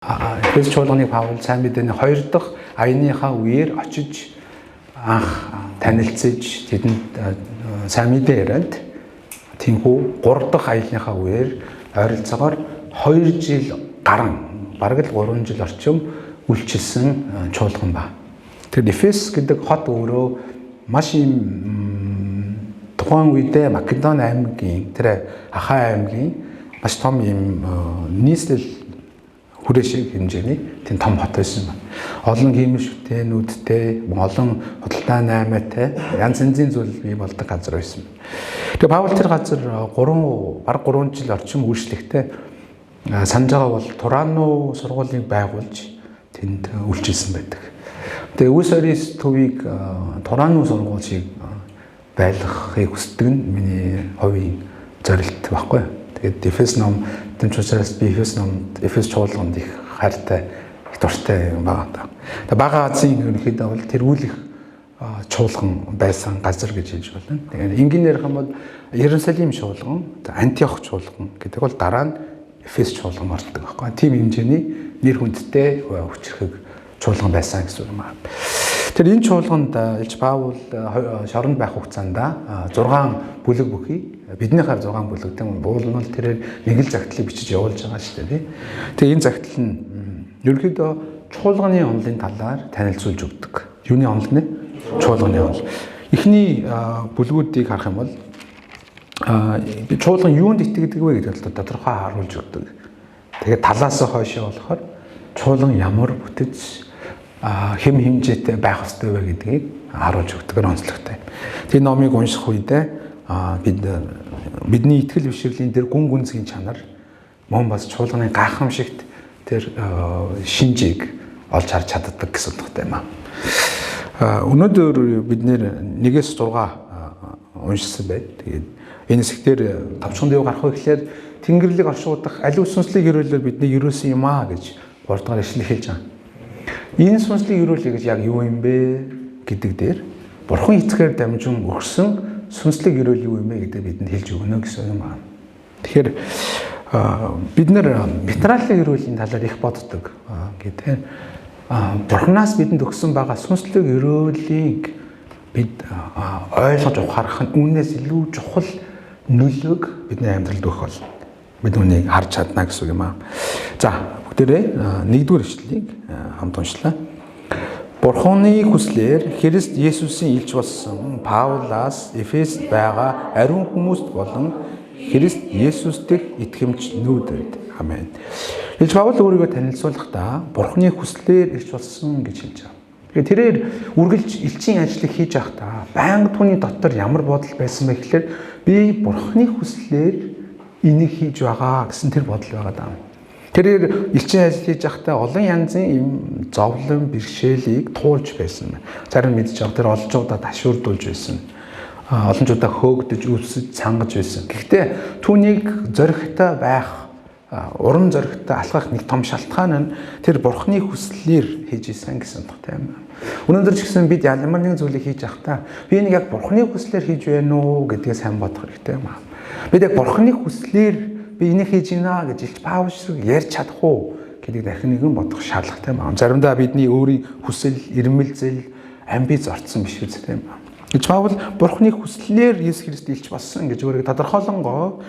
Эфес чуулганыг Паул сайн мэдээний хоёр дахь аяныхаа үеэр очиж анх танилцж тэдэнд сайн мэдээ яриад тэнхүү гурав дахь аяллынхаа үеэр ойролцоогоор 2 жил гарan бараг л 3 жил орчим үйлчилсэн чуулган ба. Тэгэхээр Эфес гэдэг хот өөрөө маш юм тухайн үедээ Македон аймгийн тэр Ахай аймгийн маш том юм нийслэл хүрээ шиг хэмжээний тийм том хот байсан байна. Олон хиймэл шүтээнүүдтэй, олон худалдаа наймаатай, янз янзын зүйл бий болдог газар байсан. Тэгээ Паул тэр газар 3 бараг 3 жил орчим үйлчлэхдээ санаж байгаа бол Турану сургуулийг байгуулж тэнд үйлчилсэн байдаг. Тэгээ Үс орис төвийг Турану сургууль шиг байлгахыг хүсдэг нь миний хувийн зорилт байхгүй. Тэгээд Эфес ном тэмч учраас би Эфес номд Эфес чуулганд их хайртай, их дуртай юм байгаа даа. Тэгээ Бага Азийн ерөнхийдөө бол тэр үйл их чуулган байсан газар гэж хэлж болно. Тэгээд энгийн ярих юм бол Иерусалим чуулган, Антиох чуулган гэдэг бол дараа нь Эфес чуулган ордог байхгүй. Тийм хэмжээний нэр хүндтэй хүчрхэг чуулган байсан гэсэн үг юм аа. Тэр энэ чуулганд Илч Паул шоронд байх хугацаанд 6 бүлэг бүхий бидний хар 6 бүлэг тийм уул нь бол тэрээр нэг л загтлыг бичиж явуулж байгаа шүү дээ. Тэгээ энэ загтал нь ерөнхийдөө чуулганы онолын талаар танилцуулж өгдөг. Юуны онол нэ? Чуулганы онол. Эхний бүлгүүдийг харах юм бол чуулган юунд итгэдэг вэ гэдэг бол тодорхой харуулж өгдөг. Тэгээд талаас хойшоо болохоор чуулган ямар бүтэц хэм хэмжээтэй байх ёстой вэ гэдгийг харуулж өгдөг нь онцлогтой. Тэр номыг унших үедээ бид бидний итгэл бишрэлийн тэр гүн гүнзгий чанар мөн бас чуулганы гайхамшигт тэр шинжийг олж харж чаддаг гэсэн утгатай юм аа. Өнөөдөр бид нэр 1-6 уншсан байт. Тэгээд энэ хэсгээр товчхон юу гарах вэ гэхээр Тэнгэрлэг оршуудах аливаа сүнслэг ерөөлөөр бидний ерөөсөн юм аа гэж 3 дугаар ишлэл хэлж байгаа. Энэ сүнслэг ерөөлөл гэж яг юу юм бэ гэдэг дээр Бурхан эцгээр дамжин өгсөн сүнслэг ерөөл юу юм бэ гэдэг бидэнд хэлж өгнө гэсэн юм аа. Тэгэхээр бид нэр материалын ерөөлийн талаар их боддог гэдэг. Бурханаас бидэнд өгсөн байгаа сүнслэг ерөөлийг бид ойлгож ухаарах нь үүнээс илүү чухал нөлөөг бидний амьдралд өгөх болно. Бид үүнийг харж чадна гэсэн үг юм аа. За, бүгдээрээ нэгдүгээр ишлэлийг хамт уншлаа. Бурханы хүслээр Христ Есүсийн илч болсон Паулаас Эфест байгаа ариун хүмүүст болон Христ Есүс дэх итгэмжнүүдэд. Амен. Илч Паул өөрийгөө танилцуулахдаа Бурханы хүслээр илч болсон гэж хэлж байгаа. Тэгэхээр тэрээр үргэлж элчийн ажлыг хийж байхдаа байнга түүний дотор ямар бодол байсан бэ гэхээр би Бурханы хүслээр энийг хийж байгаа гэсэн тэр бодол байгаа даа. Тэрээр элчин ажил хийж байхдаа олон янзын юм зовлон бэрхшээлийг туулж байсан. Зарим мэдж байгаа тэр олжуудаа ташуурдуулж байсан. Олон ч удаа хөөгдөж, өвсөж, цангаж байсан. Гэхдээ түүнийг зоригтой байх, урам зоригтой алхах нэг том шалтгаан нь тэр Бурхны хүслээр хийж исэн гэсэн утгатай юм. Өнөөдөр ч гэсэн бид ямар нэгэн зүйлийг хийж байхдаа би энийг яг Бурхны хүслээр хийж байна уу гэдгээ сайн бодох хэрэгтэй юм аа. Бид яг Бурхны хүслээр би энийг хийж байна гэж Илч Паул шиг ярьж чадах уу гэдгийг дахин нэгэн бодох шаардлагатай юм. Заримдаа бидний өөрийн хүсэл, ирмэлзэл, амбиц орцсон биш үү тийм. Илч Паул Бурхны хүслээр Есүс Христ илч болсон гэж өөрийгөө тодорхойлонгоо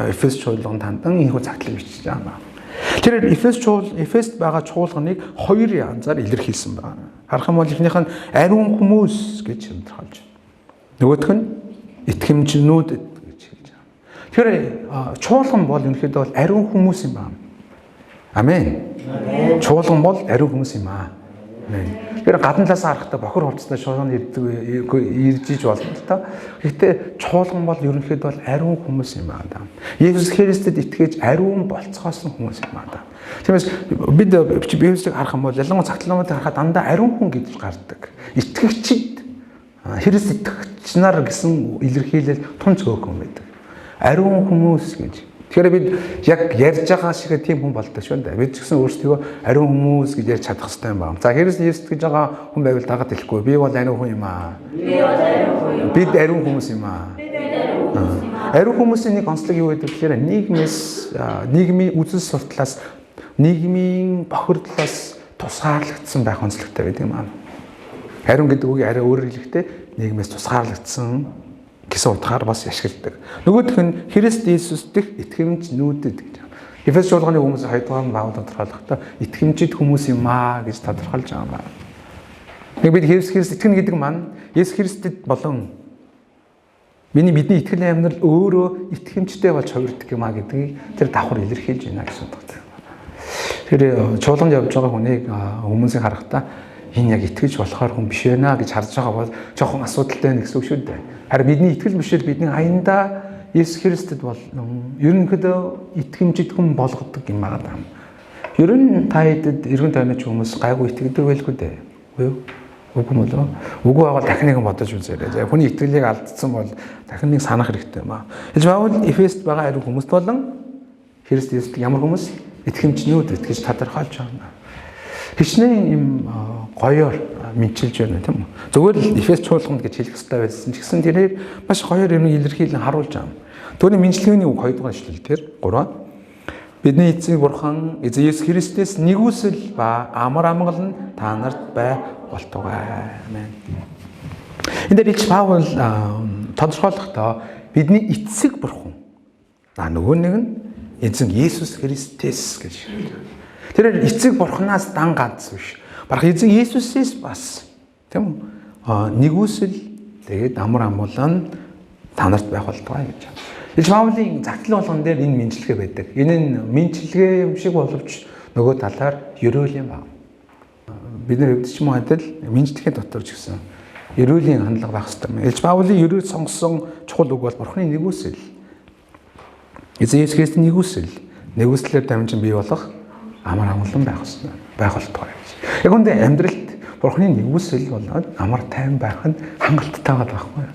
Эфес чуулганд хандан энэхүү загтлыг бичиж байгаа юм. Тэр Эфес чуул Эфест байгаа чуулганыг хоёр янзаар илэрхийлсэн байна. Харах юм бол эхнийх нь ариун хүмүүс гэж тодорхойлж байна. Нөгөөх нь итгэмжнүүд гэж хэлж байгаа. Тэгэхээр чуулган бол ерөнхийдөө бол ариун хүмүүс юм байна. Амен. Чуулган бол ариун хүмүүс юм аа. Амен. Тэгэхээр гадна талаас харахдаа бохор хувцастай чуулган ирдэг ирж иж болно л доо. Гэхдээ чуулган бол ерөнхийдөө бол ариун хүмүүс юм аа. Есүс Христэд итгэж ариун болцгоосон хүмүүс юм аа. Тиймээс бид Библийг харах юм бол ялангуяа цагтламыг харахад дандаа ариун хүн гэж гардаг. Итгэгчид Христ итгэгч нар гэсэн илэрхийлэл тун цөөхөн байдаг. Ариун хүмүүс гэж. Тэгэхээр бид яг ярьж байгаа шиг тийм хүн болдог шүү дээ. Бид ч гэсэн өөрсдийгөө ариун хүмүүс гэж ярьж чадах хэрэгтэй юм байна. За, Христ Есүс гэж байгаа хүн байвал дагаад хэлэхгүй. Би бол ариун хүн юм аа. Би бол ариун хүн юм. Бид ариун хүмүүс юм аа. Бид ариун хүмүүс юм аа. Ариун хүмүүсийн нэг онцлог юу гэдэг гэхээр нийгмээс нийгмийн үзэл суртлаас Нийгмийн бохирдлоос тусгаарлагдсан байх онцлогтой байдаг юм аа. Ариун гэдэг үгийг арай өөрөөр хэлэхдээ нийгмээс тусгаарлагдсан гэсэн утгаар бас ашигладаг. Нөгөөх нь Христ Иесус дэх итгэмжнүүдэд гэж. Эфес чуулганы хүмүүс 2 дугаар нь Паул тодорхойлохдоо итгэмжид хүмүүс юм аа гэж тодорхойлж байгаа юм байна. Нэг бид Христ Христ итгэнэ гэдэг маань Есүс Христэд болон бидний итгэлийн амьдрал өөрөө итгэмжтэй болж хувирдаг юм а гэдгийг тэр давхар илэрхийлж байна гэсэн утгатай. Тэр чуулганд явж байгаа хүнийг хүмүүсийг харахтаа энэ яг итгэж болохоор хүн биш байна гэж харж байгаа бол жоохон асуудалтай байна гэсэн үг шүү дээ. Харин бидний итгэл бишэл бидний аяндаа Есүс Христэд бол ерөнхийдөө итгэмжид хүн болгодог юм байна. Ер нь та хэдэд эргэн тойрны хүмүүс гайгүй итгэдэг байлгүй дээ. Үгүй юу? Үгүй юм болоо. Үгүй байвал дахин нэгэн бодож үзээрэй. За хүний итгэлийг алдсан бол дахин нэг санах хэрэгтэй юм аа. Илж Паул Эфест байгаа ариун хүмүүст болон Христ Есүст ямар хүмүүс итгэмжнүүд гэж тодорхойлж байгаа. Хичнээн юм гоёор мэдчилж байна тийм үү? Зүгээр л Эфес чуулганд гэж хэлэх ёстой байсан ч гэсэн тэрээр маш гоёор юм илэрхийлэн харуулж байгаа. Түүний мэдлэгээний үг 2 дугаар ишлэл дээр 3 Бидний эзэн бурхан эзэн Есүс Христээс нэгүсэл ба амар амгал нь та нарт бай болтугай. Амен. Энэ дээр Илч Паул тодорхойлохдоо бидний эцэг бурхан нөгөө нэг нь эзэн Есүс Христээс гэж хэлж байна. Тэр эцэг бурханаас дан ганц биш. Бараг эзэн Есүсээс бас тийм үү? Нэгүсэл тэгээд амар амгалан нь та нарт байх болтугай гэж байна. Илч Паулийн загтал болгон дээр энэ мэдлэгээ байдаг. Энэ нь мэдлэгээ юм шиг боловч нөгөө талаар ерөөл юм байна. Бид нар өвдөж юм адил мэдлэгийн дотор ч гэсэн ерөөлийн хандлага байх хэрэгтэй юм. Илч Паулийн ерөөл сонгосон чухал үг бол Бурхны нэгүсэл. Эзэн Есүс Христийн нэгүсэл. Нэгүслээр дамжин бий болох амар амгалан байх ёстой. Байх болтугай гэж. Яг үндэ амьдралд Бурхны нэгүсэл болоод амар тайван байх нь хангалттай байгаа байхгүй юу?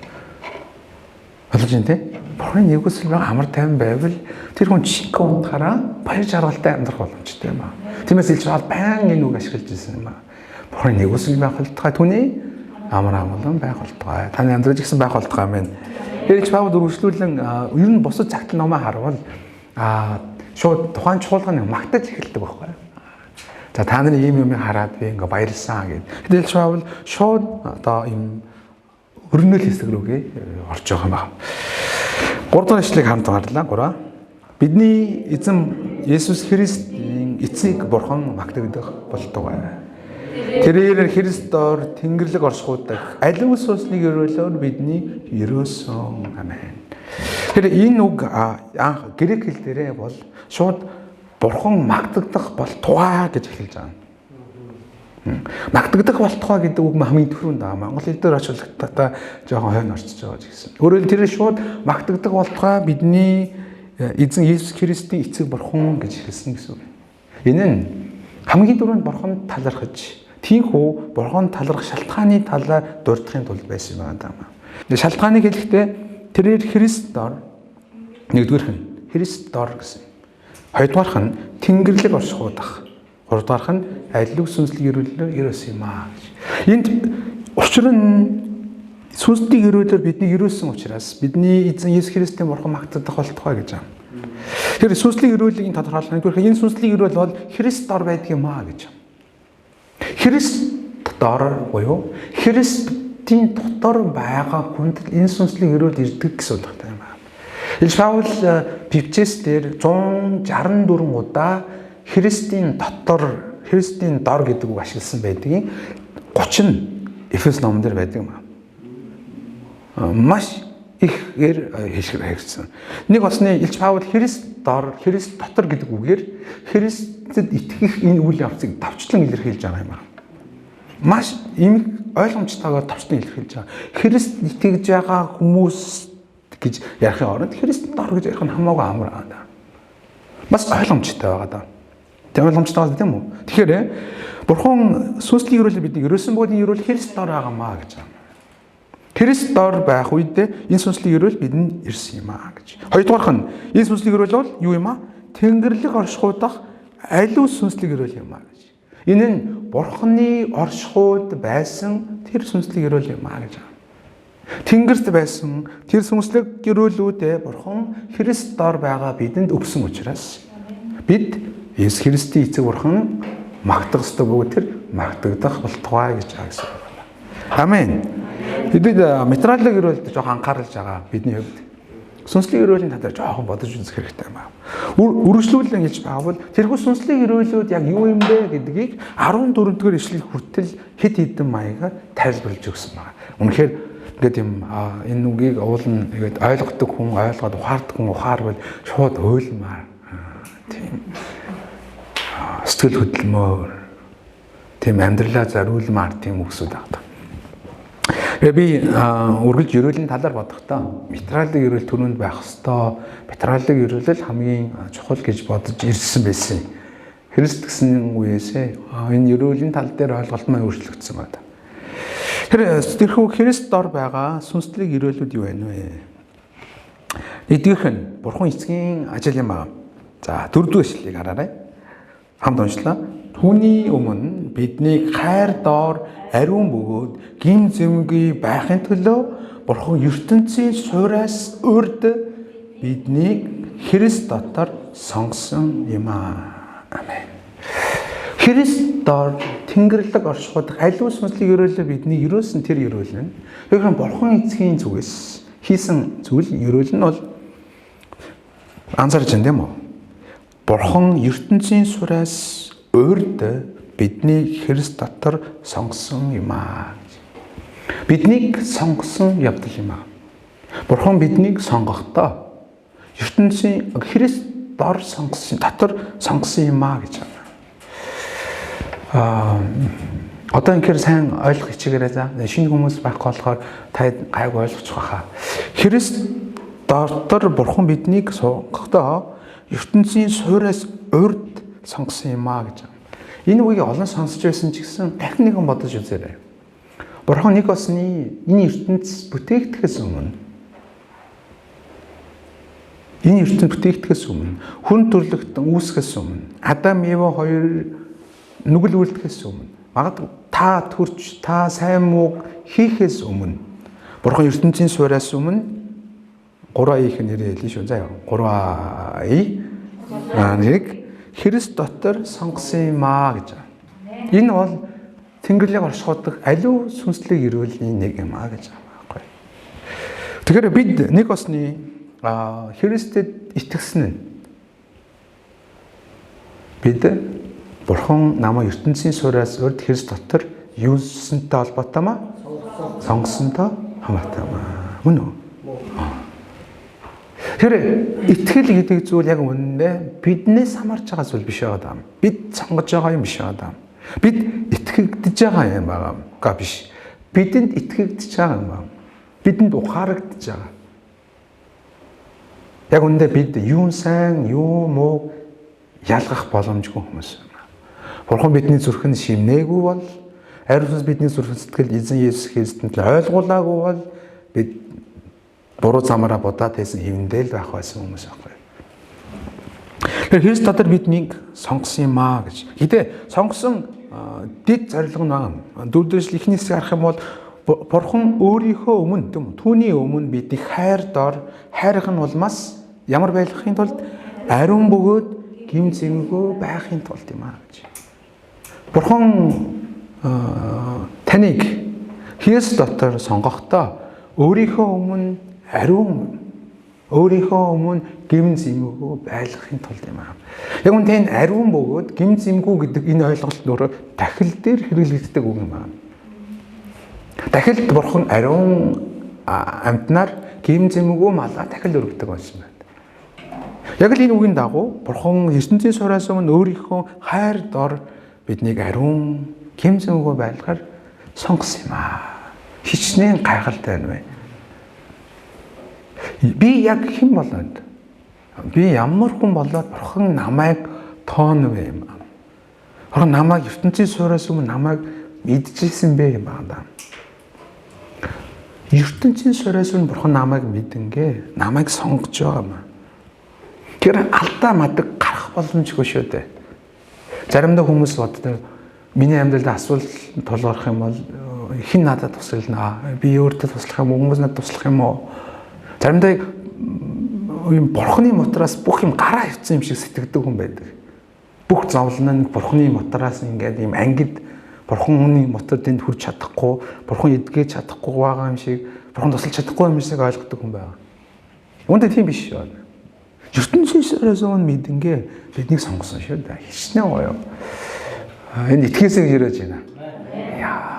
Ойлгож байна те? Бурхны нэгүсэл байгаа амар тайван байвал тэр хүн шингэн унтахаараа баяр жаргалтай амьдрах боломжтой юм аа. Тиймээс Илч Паул баян энэ үг ашиглаж ирсэн юм аа. Бурхны нэгүсэл байх болтугай түүний амар амгалан байх болтугай. Таны амьдрал гэсэн байх болтугай амин. Илч Паул үргэлжлүүлэн ер нь бусад цагтл номоо харвал шууд тухайн чуулганы магтаж эхэлдэг байхгүй. За та нарын ийм юмыг хараад би ингээ баярлсан гэд. Тэгэл Илч Паул шууд одоо ийм өрнөл хэсэг рүүгээ орж байгаа юм байна. 3 дахь ишлэгийг хамт гарлаа. 3. Бидний эзэн Есүс Христийн эцэг бурхан магтагдах болтугай. Тэрээр Христоор Тэнгэрлэг оршихуйдах аливаа сүнслэг ерөөлөөр бидний ерөөсөн. Амен. Тэр энэ үг анх грек хэл дээрээ бол шууд бурхан магтагдах болтугай гэж хэлж байгаа. Магтагдах болтугай гэдэг үг хамгийн түрүүнд байгаа. Монгол хэл дээр орчуулгатай жоохон хойно орчиж байгаа ч гэсэн. Өөрөөр тэр шууд магтагдах болтугай бидний эзэн Есүс Христийн эцэг бурхан гэж хэлсэн гэсэн үг. Энэ нь хамгийн түрүүнд бурханд талархаж, тийхүү бурхан талархах шалтгааны талаар дурдахын тулд байсан юм байна. Шалтгааныг хэлэхдээ тэрээр Христоор нэгдүгээрх нь Христоор гэсэн. Хоёрдугаарх нь Тэнгэрлэг оршихуйдах. Гуравдугаарх нь аливаа сүнслэг ерөөллөөр ерөөсөн юм аа гэж. Энд учир нь сүнслэг ерөөлөөр бидний ерөөсөн учраас бидний эзэн Есүс Христийн бурхан магтагдах болтугай гэж байна. Тэр сүнслэг ерөөлийг тодорхойлох нэгдүгээр энэ сүнслэг ерөөл бол Христ дор байдаг юм аа гэж. Христ дор буюу Христийн дотор байгаа хүнд энэ сүнслэг ерөөл ирдэг гэсэн утгатай юм байна. Илч Паул Пивчэс дээр 164 удаа Христийн дотор, Христийн дор гэдэг үг ашигласан байдгийг 30 нь Эфес номон дээр байдаг юм аа. Маш ихээр хэлсэн. Нэг осны Илч Паул Христ дор, Христ дотор гэдэг үгээр Христэд итгэх энэ үйл явцыг товчлон илэрхийлж байгаа юм аа. Маш эмх ойлгомжтойгоор товчлон илэрхийлж байгаа. Христ итгэж байгаа хүмүүс гэж ярихын оронд Христ дор гэж ярих нь хамаагүй амар аа. Бас ойлгомжтой байгаа даа. Тэг ойлгомжтой байгаа тийм үү? Тэгэхээр Бурхан сүнслэг ерөөлөөр бидний ерөөсөн бөгөөд энэ ерөөл Христ дор байгаа маа гэж байна. Христ дор байх үед энэ сүнслэг ерөөл бидэнд ирсэн юм аа гэж. Хоёрдугаарх нь энэ сүнслэг ерөөл бол юу юм аа? Тэнгэрлэг оршихуйдах аливаа сүнслэг ерөөл юм аа гэж. Энэ нь Бурханы оршихуйд байсан тэр сүнслэг ерөөл юм аа гэж байна. Тэнгэрт байсан тэр сүнслэг ерөөлүүдээ Бурхан Христ дор байгаа бидэнд өгсөн учраас бид Есүс Христийн эцэг бурхан магтах ёстой бөгөөд тэр магтагдах болтугай гэж байгаа гэсэн үг байна. Амен. Бид материалын ерөөлд жоохон анхааралж байгаа бидний хувьд. Сүнслэг ерөөлийн талаар жоохон бодож үзэх хэрэгтэй юм байна. Үргэлжлүүлэн хэлж байгаа бол тэрхүү сүнслэг ерөөлүүд яг юу юм бэ гэдгийг 14 дугаар ишлэл хүртэл хэд хэдэн маягаар тайлбарлаж өгсөн байна. Үнэхээр ингээд юм энэ үгийг уулна ингээд ойлгодог хүн ойлгоод ухаардаг хүн ухаарвал шууд уйлмаар тийм сэтгэл хөдлөмөр тийм амьдралаа зориулмаар тийм үгсүүд байгаа. Тэгээ би үргэлж ерөөлийн талаар бодохдоо материалын ерөөл түрүүнд байх ёстой. Материалын ерөөлөл хамгийн чухал гэж бодож ирсэн байсан. Христ гэсэн үеэсээ энэ ерөөлийн тал дээр ойлголт маань өөрчлөгдсөн байна. Тэр тэрхүү Христ дор байгаа сүнслэг ерөөлүүд юу байна вэ? Нэгдүгээрх нь Бурхан эцгийн ажил юм байна. За, дөрөвдүгээр ишлэлийг хараарай. Хамт уншлаа. Түүний өмнө биднийг хайр доор ариун бөгөөд гим зэмгүй байхын төлөө Бурхан ертөнцийн суураас урд биднийг Христ дотор сонгосон юм аа. Амен. Христ доор Тэнгэрлэг оршихуйд аливаа сүнслэг ерөөлөө бидний ерөөсөн тэр ерөөл нь. Тэгэхээр Бурхан эцгийн зүгээс хийсэн зүйл ерөөл нь бол анзаарч байна тийм үү? Бурхан ертөнцийн сураас урд биднийг Христ дотор сонгосон юм аа. Биднийг сонгосон явдал юм аа. Бурхан биднийг сонгохдоо ертөнцийн Христ дор сонгосон, дотор сонгосон юм аа гэж байна. Одоо инхээр сайн ойлгох хичээгээрэй за. Шинэ хүмүүс байхгүй болохоор та гайгүй ойлгочих байхаа. Христ дотор Бурхан биднийг сонгохдоо ертөнцийн суураас урд сонгосон юм аа гэж. Энэ үгийг олон сонсч байсан ч гэсэн дахин нэгэн бодож үзээрэй. Бурхан нэг осны энэ ертөнц бүтээгдэхээс өмнө энэ ертөнц бүтээгдэхээс өмнө хүн төрлөختөн үүсгэхээс өмнө Адам Ева хоёр нүгэл үлдэхээс өмнө магадгүй та төрч та сайн мууг хийхээс өмнө Бурхан ертөнцийн суураас өмнө 3А-ийн нэрээ хэлнэ шүү. За 3А нэг Христ дотор сонгосон юм аа гэж. Энэ бол Тэнгэрлэг оршихуйдах аливаа сүнслэг ерөөлийн нэг юм аа гэж байгаа байхгүй. Тэгэхээр бид нэг осны Христэд итгэсэн нь бид Бурхан намайг ертөнцийн суураас урд Христ дотор юусантай холбоотой маа? Сонгосонтой хамаатай маа. Мөн үү? Тэр итгэл гэдэг зүйл яг үнэндээ биднээс хамаарч байгаа зүйл биш байгаа даа. Бид сонгож байгаа юм биш байгаа даа. Бид итгэгдэж байгаа юм байгаа га биш. Бидэнд итгэгдэж байгаа юм байна. Бидэнд ухаарагдж байгаа. Яг үнэндээ бид юу сайн, юу муу ялгах боломжгүй хүмүүс юм. Бурхан бидний зүрхэнд шимнээгүй бол, ариун сүнс бидний зүрхэн сэтгэл эзэн Есүс Христэнд ойлгуулаагүй бол бид буруу замаараа будаад байсан хэвэндээ л байх байсан хүмүүс байхгүй. Тэгэхээр Христ дотор биднийг сонгосон юм аа гэж. Гэтэ сонгосон дэд зорилго нь байна. Дөрөвдүгээр эхний хэсэг харах юм бол Бурхан өөрийнхөө өмнө тийм үү? Түүний өмнө биднийг хайр дор хайрх нь улмаас ямар байлгахын тулд ариун бөгөөд гим зэмгүй байхын тулд юм аа гэж. Бурхан таныг Христ дотор сонгохдоо өөрийнхөө өмнө ариун өөрийнхөө өмнө гим зэмгүй байлгахын тулд юм аа. Яг үнэ энэ ариун бөгөөд гим зэмгүй гэдэг энэ ойлголт өөрөө дахил дээр хэрэглэгддэг үг юм аа. Дахилд бурхан ариун амьтнаар гим зэмгүй малаа дахил өргөдөг байсан байна. Яг л энэ үгийн дагуу бурхан ертөнцийн сураас өмнө өөрийнхөө хайр дор биднийг ариун гим зэмгүй байлгаар сонгосон юм аа. Хичнээн гайхалтай байна вэ? Би яг хэн болоод? Би ямар хүн болоод бурхан намайг тооно вэ юм аа. Бурхан намайг ертөнцийн суураас өмнө намайг мэдчихсэн бэ юм аа да. Ертөнцийн суураас өмнө бурхан намайг мэдэнгээ намайг сонгож байгаа юм аа. Тэр алдаа мадаг гарах боломжгүй шүү дээ. Заримдаа хүмүүс боддог миний амьдралд асуудал тулгарх юм бол хэн надад туслана? Би өөртөө туслах юм уу? Хүмүүс надад туслах юм уу? Заримдаа юм бурхны мотроос бүх юм гараа явцсан юм шиг сэтгэдэг хүн байдаг. Бүх зовлон нь Бурхны мотороос ингээд ийм ангид Бурхны мотор тэнд хүрч чадахгүй, Бурхан эдгэж чадахгүй байгаа юм шиг, Бурхан тусалж чадахгүй юм шиг ойлгодог хүн байгаа. Үүнтэй тийм биш шүү. Ертөнцийн суурьаас өмнө мэдэнгээ биднийг сонгосон шүү дээ. Хичнээн гоё. Энэ итгэсээ гэж яриад байна. Яа.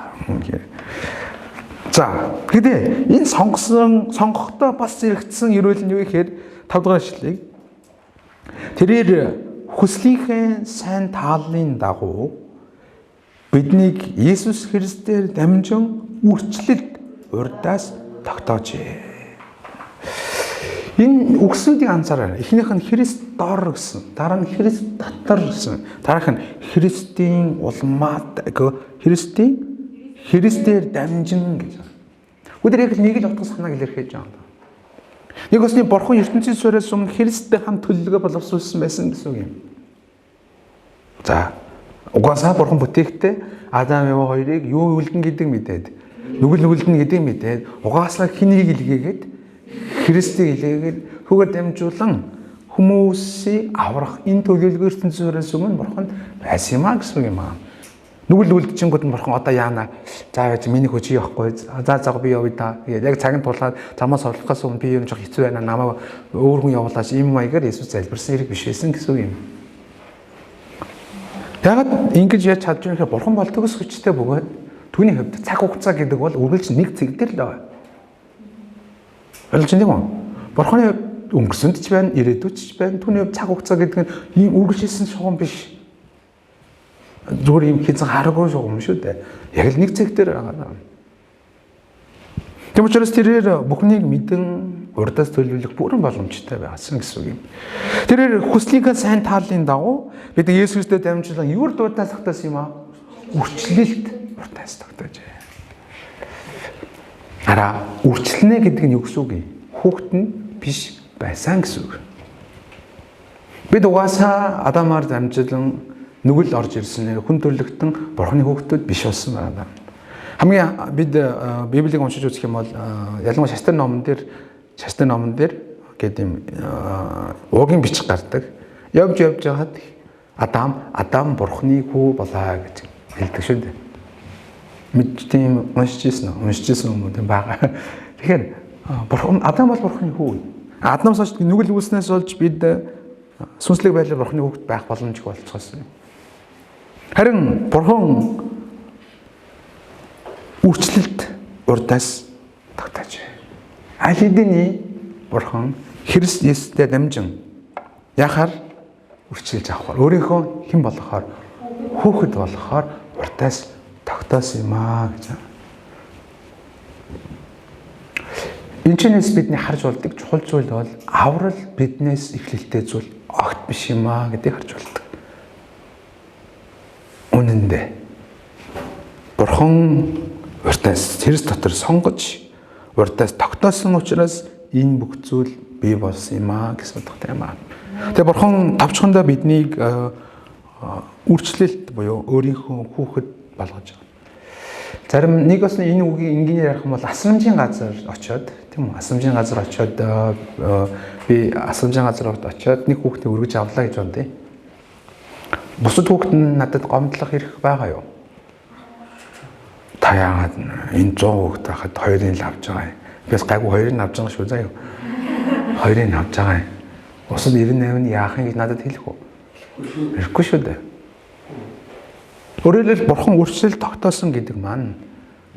За, гэдэг энэ сонгосон сонгохдоо бас зэрэгцсэн ерөөл нь юу гэхээр 5 дугаар ишлэлийг тэрээр хүслийнхээ сайн тааллын дагуу биднийг Есүс Христээр дамжин үрчлэлд урдаас тогтоожээ. Энэ үгсүүдийг анзаараарай. Эхнийх нь Христ дор гэсэн, дараа нь Христ дотор гэсэн, дараах нь Христийн улмаад Христийн Христээр дамжин гэж. Өдөр яг нэг л утга санааг илэрхийлж байгаа юм. Нэг осны Бурхан ертөнцийн суурьаас өмнө Христтэй хамт төлөвлөгөө боловсруулсан байсан гэсэн үг юм. За, угаасаа Бурхан бүтээхдээ Адам Ева хоёрыг юу үлдэн гэдэг мэдээд, нүгэл нүгэлдэн гэдэг мэдээд, угаасаа хэнийг илгээгээд Христийг илгээгээд хүүгээр дамжуулан хүмүүсийг аврах энэ төлөвлөгөө ертөнцийн суурьаас өмнө Бурханд байсан юм а гэсэн үг юм аа. Нүгэл үлдчихэнгүүт нь Бурхан одоо яана? За байж миний хүч явахгүй. За за би явъя да. Яг цагийн тулаад замаас орлохоос өмнө би юм жоох хэцүү байна. Намайг өөр хүн явуулаач. Ийм маягаар Иесус залбирсан хэрэг биш байсан гэсэн үг юм. Ягаад ингэж яаж чадж байгаа гэхээр Бурхан бол төгс хүчтэй бөгөөд түүний хувьд цаг хугацаа гэдэг бол үргэлж нэг цэг дээр л байгаа. Ойлгож байна уу? Бурханы хувьд өнгөрсөнд ч байна, ирээдүйд ч байна. Түүний хувьд цаг хугацаа гэдэг нь ийм үргэлжилсэн шугам биш. Зүгээр ийм хязгааргүй шугам шүү дээ. Яг л нэг цэг дээр байгаа. Тийм учраас тэрээр бүхнийг мэдэн урдаас төлөвлөх бүрэн боломжтой байсан гэсэн үг юм. Тэрээр хүслийнхээ сайн тааллын дагуу бид Есүс Христээр дамжуулан юур дурдаас тогтоосон юм аа? Үрчлэлт урдаас тогтоожээ. Хараа үрчлэнэ гэдэг нь юу гэсэн үг юм? Хүүхэд нь биш байсан гэсэн үг. Бид угаасаа Адамаар дамжуулан нүгэл орж ирсэн хүн төрлөختөн Бурхны хүүхдүүд биш болсон байна. Хамгийн бид Библийг уншиж үзэх юм бол ялангуяа Шастар номон дээр гэдэг юм уугийн бичиг гардаг. Явж явж байхад Адам Бурхны хүү болоо гэж хэлдэг шүү дээ. Мэдж тийм уншиж ирсэн хүмүүс юм байгаа. Тэгэхээр Бурхан Адам бол Бурхны хүү. Адамаас хойш нүгэл үүснээс болж бид сүнслэг байдлаар Бурхны хүүхэд байх боломжгүй болцгоосон юм. Харин Бурхан үрчлэлт урдаас тогтоож. Аль хэдийн Бурхан Христ Есүстэй дамжин яхаар үрчилж авахар өөрийнхөө хэн болохоор хүүхэд болохоор урдаас тогтоосон юм аа гэж. Энэ чинээс бидний харж болдог чухал зүйл бол аврал биднээс эхлэлтэй зүйл огт биш юм аа гэдгийг харж болдог. Үнэн дээр Бурхан урдаас Христ дотор сонгож урдаас тогтоосон учраас энэ бүх зүйл бий болсон юм аа гэсэн утгатай юм аа. Тэгээ Бурхан товчхондоо биднийг үрчлэлт буюу өөрийнхөө хүүхэд болгож байгаа. Зарим нэг бас энэ үгийг энгийнээр ярих юм бол асрамжийн газар очиод тийм үү? Асрамжийн газар очиод би асрамжийн газар очиод нэг хүүхдээ өргөж авлаа гэж бодъё. Бусад хүүхэд нь надад гомдлох эрх байгаа юу? Та яагаад энэ 100 хүүхэд байхад хоёрыг л авч байгаа юм? Бис гайгүй хоёрыг авч байгаа шүү заа юу? Хоёрыг авч байгаа юм. Бусад 98 нь яах юм гэж надад хэлэх үү? Хэрэггүй шүү дээ. Өөрөөр хэлбэл Бурхан үрчлэл тогтоосон гэдэг маань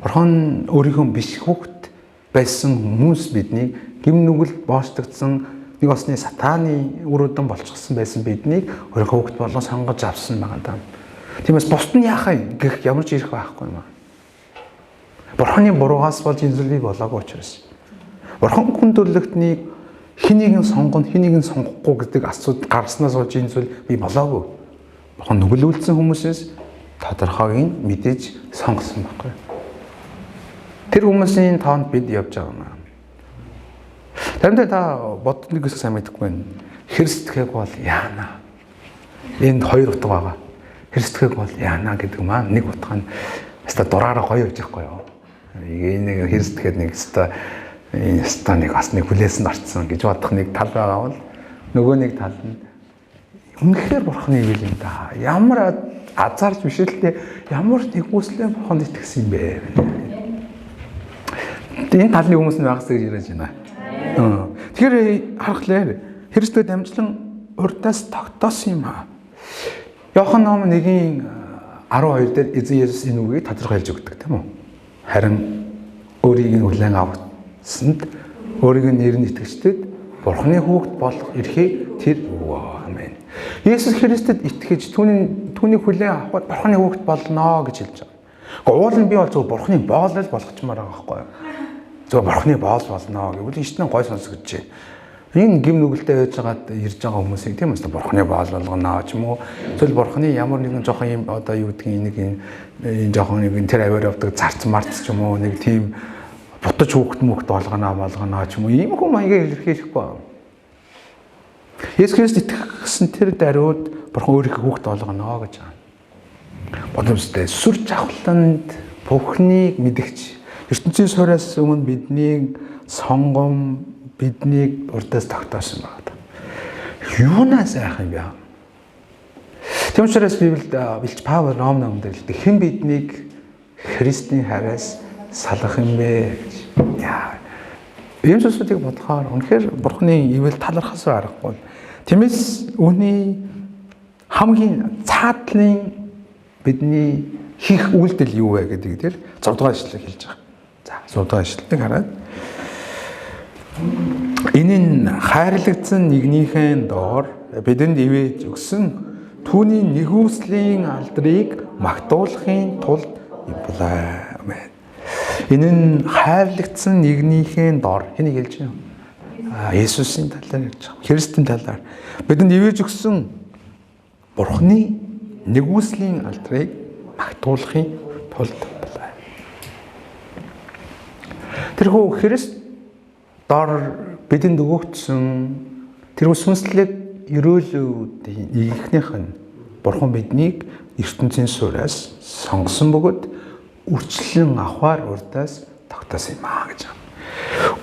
Бурхан өөрийнхөө биш хүүхэд байсан хүмүүс биднийг гим нүгэл боочлогдсон нэг осны сатааны үр удам болчихсон байсан биднийг өөрийнхөө хүүхэд болон сонгож авсан байгаа даа. Тиймээс бусд нь яах юм гэх ямар ч эрх байхгүй юм аа. Бурханы буруугаас болж энэ зүйл бий болоогүй учраас Бурхан хүн төрлөختнийг хэнийг нь сонгоно, хэнийг нь сонгохгүй гэдэг асуудал гарснаас болж энэ зүйл бий болоогүй. Бурхан нүгэл үлдсэн хүмүүсээс тодорхойг нь мэдээж сонгосон байхгүй. Тэр хүмүүсийн тоонд бид явж байгаа юм аа. Таримдаа та боддог гэсэн сайн мэдэхгүй байна. Христтгээг бол яана. Энд хоёр утга байгаа. Христтгээг бол яана гэдэг маань нэг утга нь хаста дураараа гоё явж байхгүй юу? Энэ нэг Христтгэхэд нэг хаста энэ хаста нэг бас нэг хүлээсэнд орцсон гэж бодох нэг тал байгаа бол нөгөө нэг тал нь Үнэхээр Бурхны ивэл юм да. Ямар азарч биш л дээ. Ямар нэгүслэн Бурханд итгэсэн юм бэ? Энэ талын хүмүүс нь байгаас гэж яриад байна. Тэгэхээр харахлаар Христэд дамжлан урдаас тогтоосон юм аа. Иохан ном 1:12 дээр эзэн Есүс энэ үгийг тодорхой хэлж өгдөг, тийм үү? Харин өөрийг нь хүлээн авсанд өөрийг нь нэр нь итгэгчдэд Бурхны хүүхэд болох эрхийг тэр өгөө. Амен. Есүс Христэд итгэж түүнийг хүлээн авахад Бурхны хүүхэд болно гэж хэлж байгаа. Гэхдээ уул нь би бол зөвхөн Бурхны боол л болгочмоор байгаа байхгүй юу? Зөвхөн Бурхны боол болно гэвэл ичнэ гой сонсогдож байна. Энэ гим нүгэлтэй байж байгаад ирж байгаа хүмүүсийг тийм үү Бурхны боол болгоно ч юм уу. Эсвэл Бурхны ямар нэгэн жоохон юм одоо юу гэдгийг нэг энэ жоохон нэг тэр аваар явдаг зарц марц ч юм уу нэг тийм бутаж хүүхэд мөхт болгоно ч юм уу ийм хүн маягаар илэрхийлэхгүй байна. Есүс Христ итгэсэн тэр даруйд Бурхан өөрийнхөө хүүхэд болгоно гэж байгаа. Боломжтой сүр жавхланд Бурхныг мэдгч ертөнцийн сураас өмнө бидний сонгом биднийг урдаас тогтоосон байна. Юунаас айх юм бэ? Тийм учраас Библиэд Билч Паул Ром номд хэлдэг: хэн биднийг Христийн хараас салгах юм бэ гэж. Яа. Ийм зүйлсүүдийг бодохоор үнэхээр Бурхны ивэл талархаас аргагүй. Тиймээс үүний хамгийн цаатлын бидний хийх үйлдэл юу вэ гэдэг дээр 6 дугаар ишлэг хэлж байгаа. За 6 дугаар ишлэлийг хараад энэ нь хайрлагдсан нэгнийхэн доор бидэнд ивэж өгсөн түүний нэгүслийн алдрыг магтуулахын тулд юм булаа. Амен. Энэ нь хайрлагдсан нэгнийхэн доор хэнийг хэлж байна? Есүсийн талаар ярьж байгаа. Христийн талаар. Бидэнд ивэж өгсөн Бурхны нэгүслийн алдрыг магтуулахын тулд булаа. Тэрхүү Христ дор бидэнд өгөгдсөн тэрхүү сүнслэг ерөөлүүдийн ихнийх нь Бурхан биднийг ертөнцийн суураас сонгосон бөгөөд үрчлэн авахар урдаас тогтоосон юм аа гэж.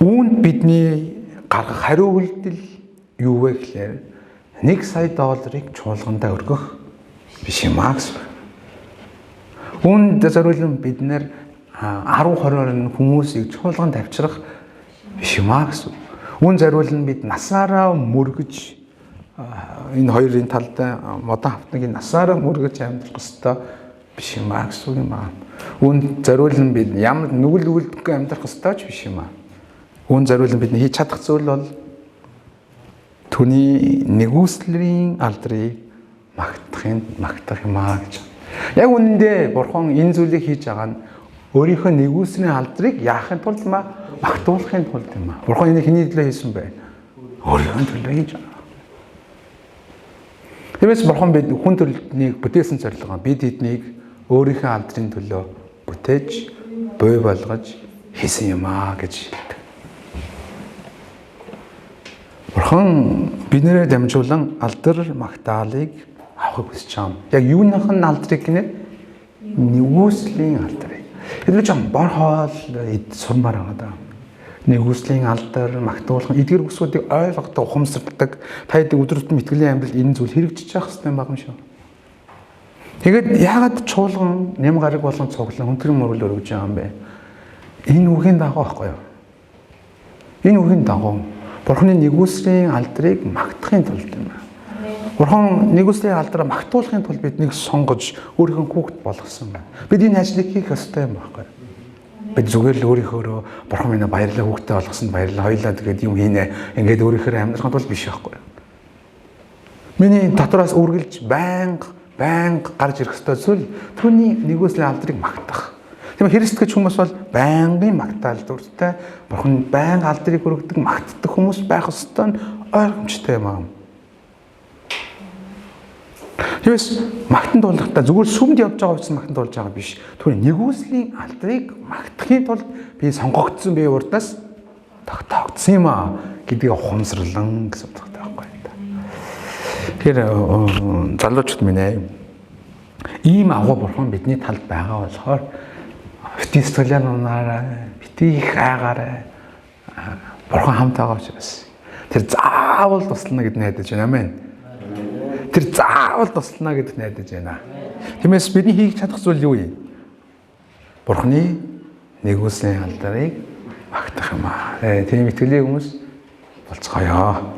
Үүнд бидний гаргах хариу үйлдэл юу вэ гэхээр 1 сая долларыг чуулгандаа өргөх биш юм аа гэсэн. Үүнд зориулан бид нэр 10 20-оор хүмүүсийг чуулганд авчрах биш юм аа гэсэн. Үүн зориулан бид насаараа мөргөж энэ хоёрын талд модон хавтнагийн насаараа мөргөж амьдрах ёстой биш юм аа гэсэн юм аа. Үүнд зориулан бид ямар нүгэл үлдэхгүй амьдрах ёстой ч биш юм аа. Үүн зориулан бидний хийж чадах зүйл бол түүний нэгүслийн алдрыг магтах юм аа гэж. Яг үнэндээ Бурхан энэ зүйлийг хийж байгаа нь өөрийнхөө нэгүслийн алдрыг яахын тулд маа магтуулахын тулд юм аа. Бурхан энийг хэний төлөө хийсэн бэ? Өөрийнхөө төлөө хийж байгаа. Тиймээс Бурхан бид хүн төрөлхтнийг бүтээсэн зорилгоо бид эднийг өөрийнхөө алдрын төлөө бүтээж буй болгож хийсэн юм аа гэж хэлдэг. Бурхан биднэрээ дамжуулан алдар магтаалыг авахыг хүсэж байгаа юм. Яг юуных нь алдрыг гинэ? Нэгүслийн алдрыг. Бид ч бор хоол сурмаар байгаа даа. Нэгүслийн алдар, магтуулах эдгэр бүсгүүдийг ойлгодог, ухамсарладаг. Та хэд өдөр тутмын итгэлийн амьдралд энэ зүйл хэрэгжиж явах хэрэгтэй байгаа юм шүү. Тэгээд яагаад чуулган нэм гараг болон цуглан хүндрэн мөрөл өргөж байгаа юм бэ? Энэ үгийн дагуу байхгүй юу? Энэ үгийн дагуу Бурхны нэгүслийн алдрыг магтахын тулд юм аа. Бурхан нэгүслийн алдраа магтуулахын тулд биднийг сонгож өөрийнхөө хүүхэд болгосон байна. Бид энэ ажлыг хийх ёстой юм байхгүй юу? Бид зүгээр л өөрийнхөөрөө Бурхан минь баярлалаа хүүхдээ болгосонд баярлалаа хоёлаа тэгээд юм хийнэ ингээд өөрийнхөө амьдрахын тулд биш байхгүй юу? Миний дотроос үргэлж байнга гарч ирэх ёстой зүйл түүний нэгүслийн алдрыг магтах. Тийм Христ гэж хүмүүс бол байнгын магтаал дуртай Бурхан байнга алдрыг өргөдөг магтдаг хүмүүс байх ёстой нь ойлгомжтой юм аа. Тиймээс магтан дуулахдаа зүгээр сүмд явж байгаа учраас магтан дуулж байгаа биш. Түүний нэгүслийн алдрыг магтахын тулд би сонгогдсон, би урдаас тогтоогдсон юм аа гэдгийг ухамсарлан гэсэн утгатай байхгүй. Тэгэхээр залуучууд минь ээ ийм агуу бурхан бидний талд байгаа болохоор бити сэтгэлээр унаарай, бити их айгаарай. Бурхан хамт байгаа учраас тэр заавал туслана гэд найдаж байна. Амен. Тэр заавал туслана гэдэгт найдаж байна. Тиймээс бидний хийх чадах зүйл юу юм? Бурхны нэгүслийн алдарыг магтах юм аа. Тийм итгэлийн хүмүүс болцгоё.